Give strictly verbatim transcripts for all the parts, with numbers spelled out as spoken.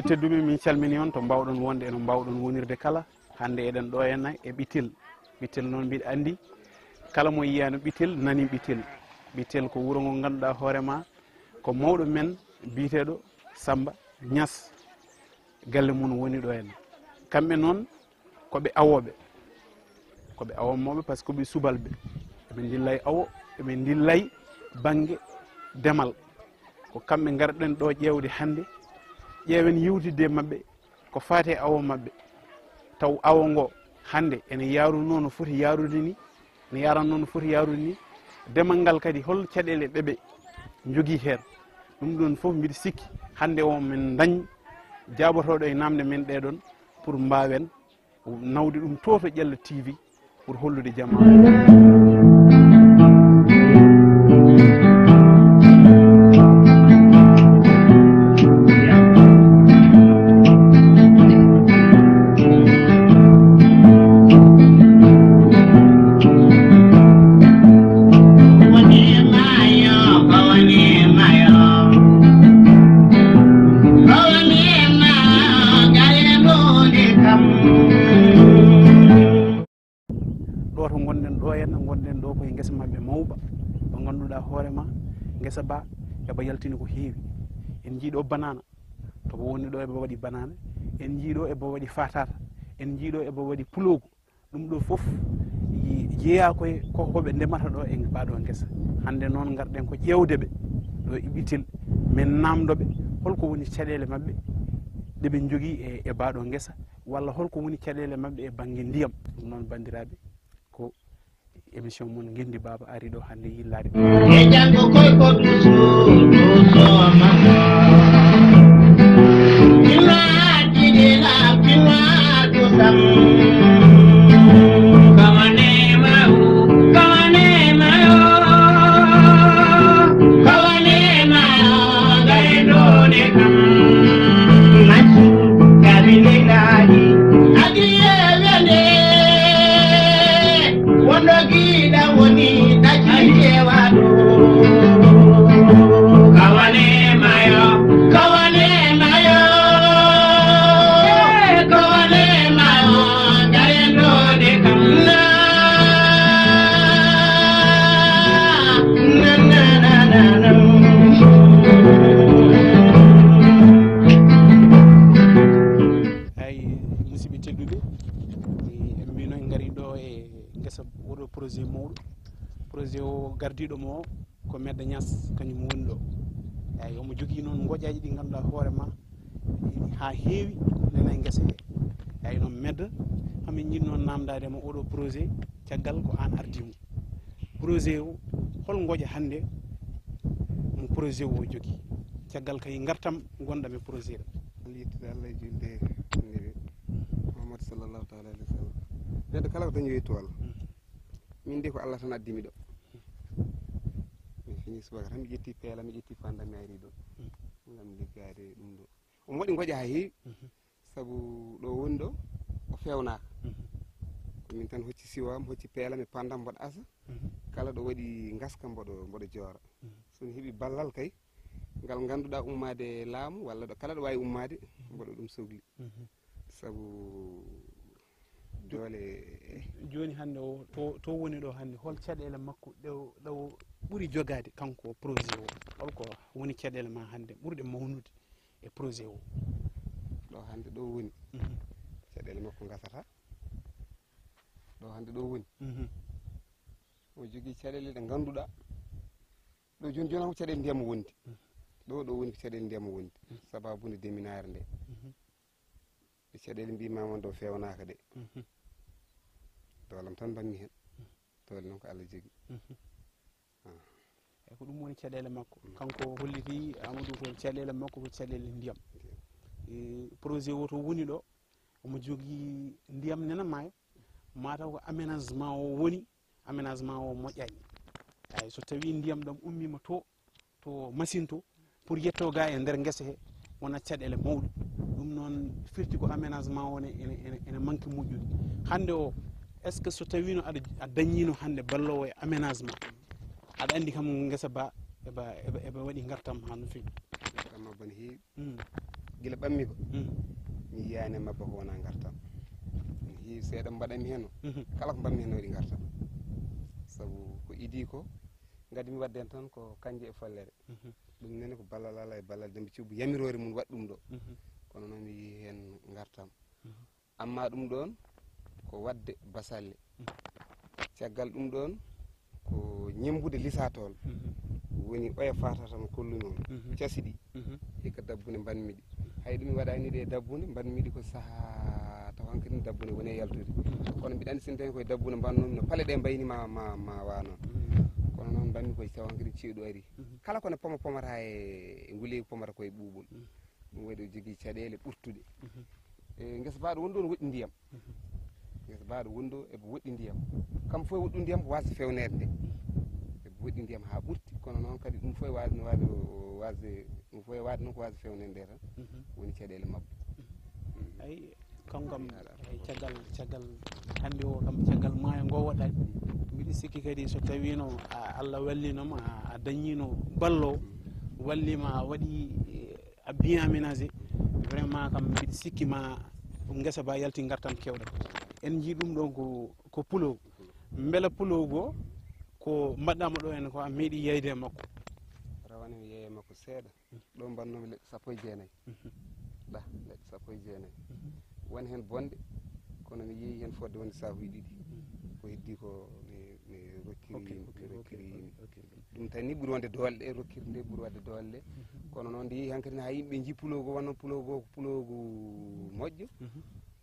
Tedduɓe, min calmini on to mbawɗon wonde e no mbawɗon wonirde kala. Hannde eɗen ɗo henna e Ɓitel. Ɓitel noon mbiɗa anndi kala mo yiyaano Ɓitel nani Ɓitel. Ɓitel ko wuro ngo ngannduɗaa hoore ma ko mawɗo men biyeteeɗo Samba Niass galle mum woni ɗo henna. Kamɓe noon ko ɓe awooɓe, ko ɓe awooɓe mawɓe par ce que ko ɓe subalɓe. Eɓe ndilla e awo, eɓe ndilla e bannge demal. Ko kamɓe ngarɗen ɗo ƴeewde hannde, ƴeewen yewtidde e maɓɓe ko faati e awo maɓɓe. Taw awo ngo hannde ene yaarunoo no foti yaarude ni, ene yaaranno no foti yaarude ni. Demal ngal kadi hol caɗeele ɗe ɓe njogii heen? Ɗum ɗoon fof mbiɗa sikki hannde o min ndañ jaabotooɗo e naamnde men ɗee ɗoon pour mbaawen nawde ɗum to to Ƴella T V pour hollude jamaanu. Ɗo to ngonɗen ɗo henna, ngonɗen ɗo koye ngesa maɓɓe mawba, ɓe ngannduɗaa hoore ma ngesa ba eɓe yaltini ko heewi. En njii ɗo banana, to ko woni ɗo eɓe waɗi banana, en njii ɗo eɓe waɗi fatata, en njii ɗo eɓe waɗi puloogu. Ɗum ɗo fof jeeyaa koye ko ko ɓe ndemata ɗo e baa ɗo ngesa. Hannde noon ngarɗen ko ƴeewde ɓe ɗo e Ɓitel, min naamndo ɓe holko woni caɗeele maɓɓe ɗe ɓe njogii e, e baa ɗo ngesa, walla holko woni caɗeele maɓɓe e bannge ndiyam. Ɗum noon, banndiraaɓe, ko émission mon Ngenndi Baaba ari ɗo hannde yillaade. E janngo koy ko duso, duso mama. Kima didila, kima dusam. Kawane mau, kawane mayo. Kawane mayo, gare done kam. Masu, kabile nani, adiye wende. Wonɗo giɗa woni ɗaci jewaɗo. Kawane mayo, kawane mayo, kawane mayo, garendode kam. Na, na, na, na, na, na. Ay, musidɓe tedduɓe, en mbino en ngari ɗo e ngesa oɗo projet mawɗo. Projet o gardiiɗo mo o ko Medda Niass, kañum woni ɗo. Eeyi, omo jogii noon ngoƴaaji ɗi ngannduɗaa hoore ma haa heewi nana e ngesa he. Eeyi, noon Medda, hamin njiɗno naamndaade ma oɗo projet, caggal ko aan ardii mo. Projet o, hol ngoƴa hannde mo projet o jogii? Caggal kay ngartam ngonɗam e projet o. Yettude Allah e julde Annabi Muhammad sallallahu taala alayhi wa sallam. Neɗɗo kala ko dañi yettu Allah. Min de ko Allah tan addi mi ɗo. Mi fini subaka tan mi ƴetti peela, mi ƴetti fanda, mi ari ɗo. Ngam liggaade ɗum ɗo. Omo waɗi ngoƴa haa heewi. Sabu ɗo woni ɗo, o fewnaaka. Ko min tan hocci siwam, hocci peela, mi pandam mboɗo asa. Kala ɗo waɗi ngaska mboɗo, mboɗo joora. So mi heɓi ballal kay, ngal ngannduɗaa ummaade laamu, walla ɗo kala ɗo waawi ummaade, mboɗo ɗum sogli. Sabu doole. Jooni hannde o, to, to woni ɗo hannde, hol caɗeele makko ɗe o, ɗe o ɓuri jogaade, kanko projet o? Holko woni caɗeele ma hannde ɓurɗe mawnude e projet o? Ɗo hannde ɗo woni, caɗeele makko ngasata. Ɗo hannde ɗo woni, o jogii caɗeele ɗe ngannduɗaa. Ɗo jooni jooni ko caɗeele ndiyam wondi. Ɗo, ɗo woni ko caɗeele ndiyam wondi. Sababu nde deminaare nde. Ɗe caɗeele mbiimaama ɗo fewnaaka de. Doolam tan mbaɗmi heen. Doole noon ko Allah jogii. Ah. Eyi, ko ɗum woni caɗeele makko. Kanko o holliti Amadou ko caɗeele makko ko caɗeele ndiyam. E, projet o to woni ɗo, omo jogii ndiyam nena maayo. Mataw ko aménagement o woni, aménagement o moƴƴaani. Eyi, so tawii ndiyam ɗam ummiima to, to machine to, pour yetto ga e nder ngesa he, wona caɗeele mawɗe. Ɗum noon firti ko aménagement o ne ene, ene, ene manque moƴƴude. Hannde o, est-ce que so tawiino aɗa, a dañiino hannde balloowo e aménagement, aɗa anndi kam ngesa ba, eba, eba, eba waɗi ngartam haa no feewi? Ngartam ma bone heewi. Mm. Gila ɓammi ko, mi yiyaani e mabba ko wonaa ngartam. Mi heewi seeɗa mbaɗanmi heen o. Kala ko mbaɗmi heen o waɗi ngartam. Sabu ko idii ko, ngadi mi waɗde heen tan ko kanje e follere. Ɗum nene ko ballal Alla e ballal Demba Cubbu, yamiroore mum waɗi ɗum ɗo. Kono noon mi yii heen ngartam. Amma ɗum ɗoon ko waɗde basalle. Caggal ɗum ɗoon ko ñemmbude lisatool. Woni oya fatata no kollumi on. Casi ɗi. Hikka dabbune mbanmi ɗi. Hay ɗum mi waɗani ɗe dabbune, mbanmi ɗi ko saha taw hankadi dabbune woni e yaltude. Kono mbiɗa anndi sinten koye dabbune mbannoomi no pale ɗe mbayni ma, ma, ma wa noon. Kono noon mbanmi koye taw hankadi ceeɗu ari. Kala ko ne poma pomata e, e nguleeki pomata koye ɓuuɓol. Ɗum waɗi o jogii caɗeele ɓurtuɗe. E, ngesa baaɗo woni ɗoon woɗɗi ndiyam. Ngesa baaɗo woni ɗo eɓe woɗɗi ndiyam. Kam fof e woɗɗu ndiyam ko waasde fewneede nde. Eɓe woɗɗi ndiyam haa ɓurti, kono noon kadi ɗum fof e waasde, waasde, waasde, ɗum fof e waasde noon ko waasde fewneede nde tan. Woni caɗeele mabbo. Ay, kanko kam, ay, caggal, caggal hannde o kam, caggal maayo ngo woɗɗaani. Mbiɗa sikki kadi so tawiino a, Allah wallino ma, a, a dañiino ballo, wallima a waɗi, eh, a bien aménagé, vraiment kam mbiɗa sikki ma ngesa ba yalti ngartam kewɗam. En njii ɗum ɗon ko, ko pulo. Mbela pulo go ko mbaɗɗaama ɗo en ko a meeɗi yeyde e makko? Rawane mi yeeye makko seeɗa. Ɗo mbannoomi leɗɗe sappo e jeenayi. Ɗa, leɗɗe sappo e jeenayi. Won heen bonɗe, kono mi yeeyi heen fodde wonde saakuuji ɗiɗi. Ko heddii ko mi, mi rokkiri, mi rokkiri yimɓe. Ɗum tan ni ɓuri wonde doole ɗe, rokkirde nde ɓuri waɗde doole ɗe. Kono noon nde yeeyi hankadi ne haa yimɓe njii puloogu, wonno puloogu, puloogu moƴƴo.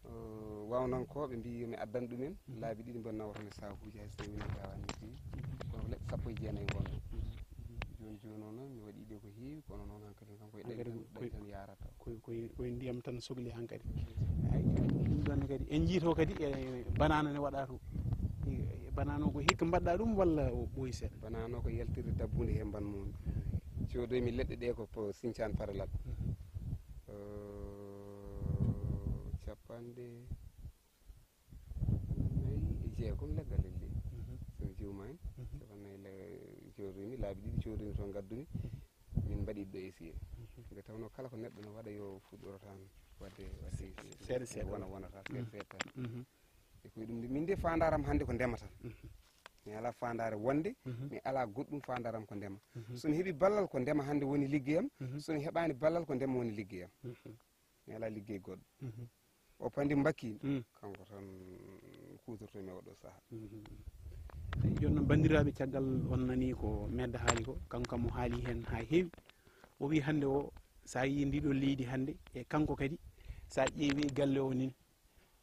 Eh, wawnankooɓe mbi yo mi addan ɗumen, laabi ɗiɗi mbaɗ nawata mi saakuuji, hay so tawii min gaawani mi feewi. Kono ko leɗɗe sappo e jeenayi ngonno. Jooni jooni o noon mi waɗi ɗe ko heewi, kono noon hankadi kanko e ɗen tan, ɗen tan yaarata. Koye, koye, koye ndiyam tan sokli hankadi. Ay, ɗum ɗon kadi, en njii to kadi, e banana ne waɗa to. E, e banana o ko hikka mbaɗɗa ɗum walla o ɓooyi seeɗa? Banana o ko yaltirde dabbunde he mban mum. Coodoymi leɗɗe ɗe ko po-, Sincaan Paralal. Eh, capanɗe nayi e jeegom leggal lelli. So mi juumaani, capanɗe nayi le-, coodoymi, laabi ɗiɗi coodoymi toon ngaddumi. Min mbaɗi ɗo essayé. Nde tawnoo kala ko neɗɗo no waɗa yo fuɗɗoro tan waɗde, waɗde seeɗa seeɗa wona, wonata seeɗa seeɗa tan. E ko ɗum de, min de faandaaram hannde ko ndema tan. Mi alaa faandaare wonde, mi alaa goɗɗum faandaaram ko ndema. So mi heɓi ballal ko ndema hannde woni liggeyam, so mi heɓaani ballal ko ndema woni liggeyam. Mi alaa liggey goɗɗo. O pandi mbakki, kanko tan kuutorto mi oɗo saha. Jooni noon, banndiraaɓe, caggal on nani ko Medda haali ko, kanko kam o haali heen haa heewi. O wi hannde o, so a yii ndiɗo leydi hannde, e kanko kadi, so a ƴeewi galle o nin,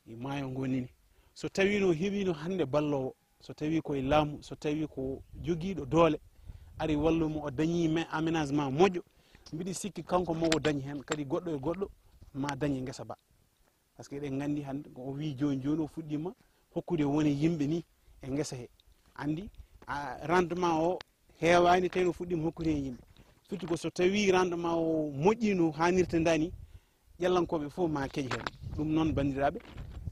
e maayo ngo nin, so tawiino heɓiino hannde balloowo, so tawi koye laamu, so tawi ko jogiiɗo doole, ari wallu mo, o dañi me-, aménagement moƴƴo, mbiɗi sikki kanko mo o dañi heen, kadi goɗɗo e goɗɗo ma dañe ngesa ba. Parce que eɗen nganndi hannde, ko o wii jooni jooni o fuɗɗiima hokkude wone yimɓe ni e ngesa he. Anndi, a, rendement o heewaani, tawi no fuɗɗiima hokkude heen yimɓe. Firti ko so tawii rendement o moƴƴii no haanirta ndaa ni, ƴellankooɓe fof ma keƴ heen. Ɗum noon, banndiraaɓe,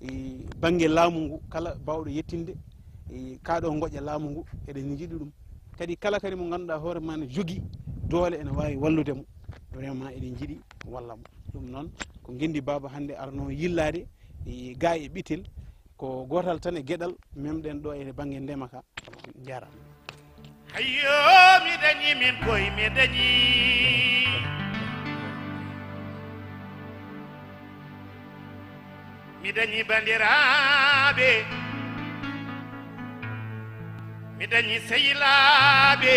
e bannge laamu ngu, kala baawɗo yettinde, e kaa ɗo ngoƴa laamu ngu, eɗen njiɗi ɗum. Kadi kala kadi mo ngannduɗaa hoore ma ne jogii doole ene waawi wallude mo, vraiment eɗen njiɗi walla mo. Ɗum noon ko ngenndi baaba hannde arno yillaade, e gaa e ɓitel, ko gootal tan e geɗal memɗen ɗo e bannge ndema ka. Njaaraama. Hayyo, mi dañi min koy, mi dañi. Mi dañi banndiraaɓe, mi dañi sehilaaɓe,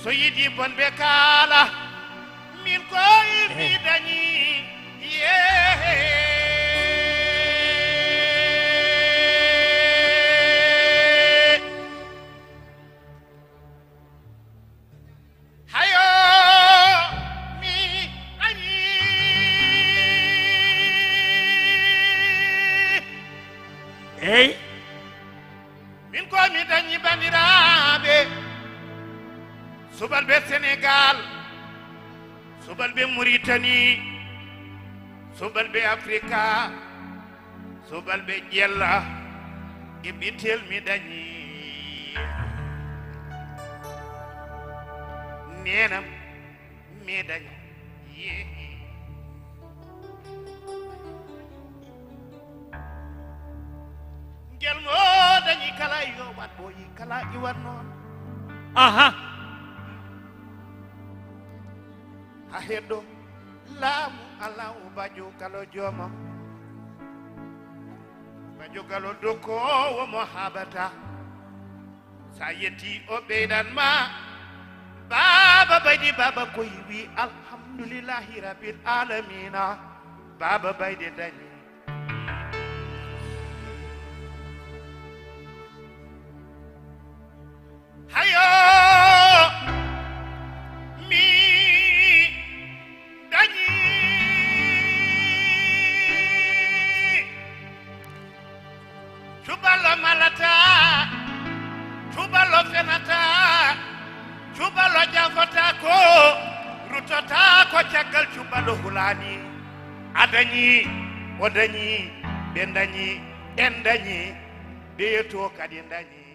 so yiɗi bonɓe kaala, min koy mi dañi, yeehe. Hayo mi dañi. Eyi. Min ko mi dañi banndiraaɓe, subalɓe Senegaal, subalɓe Muritani, subalɓe Afrika, subalɓe Ƴella e Ɓitel mi dañi. Neenam mi dañi. Yeehi. Kala yo wat ɓooyi, kala iwat noon. Aha. Ha heddo laamu Allahu Bajo Galo jooma. Bajo Galo dokkoowo mo haɓata. Sa yetti o ɓeydan ma. Baaba Baydi, Baaba Koy wi alhamdulillahi rabbil alamina. Baaba Baydi dañi. Hayo mi dañi. Cuballo malata, cuballo fenata, cuballo jafata ko, ruttata ko caggal cuballo hulani. A dañi, o dañi, ɓe dañi, en dañi, ɓe to kadi dañi.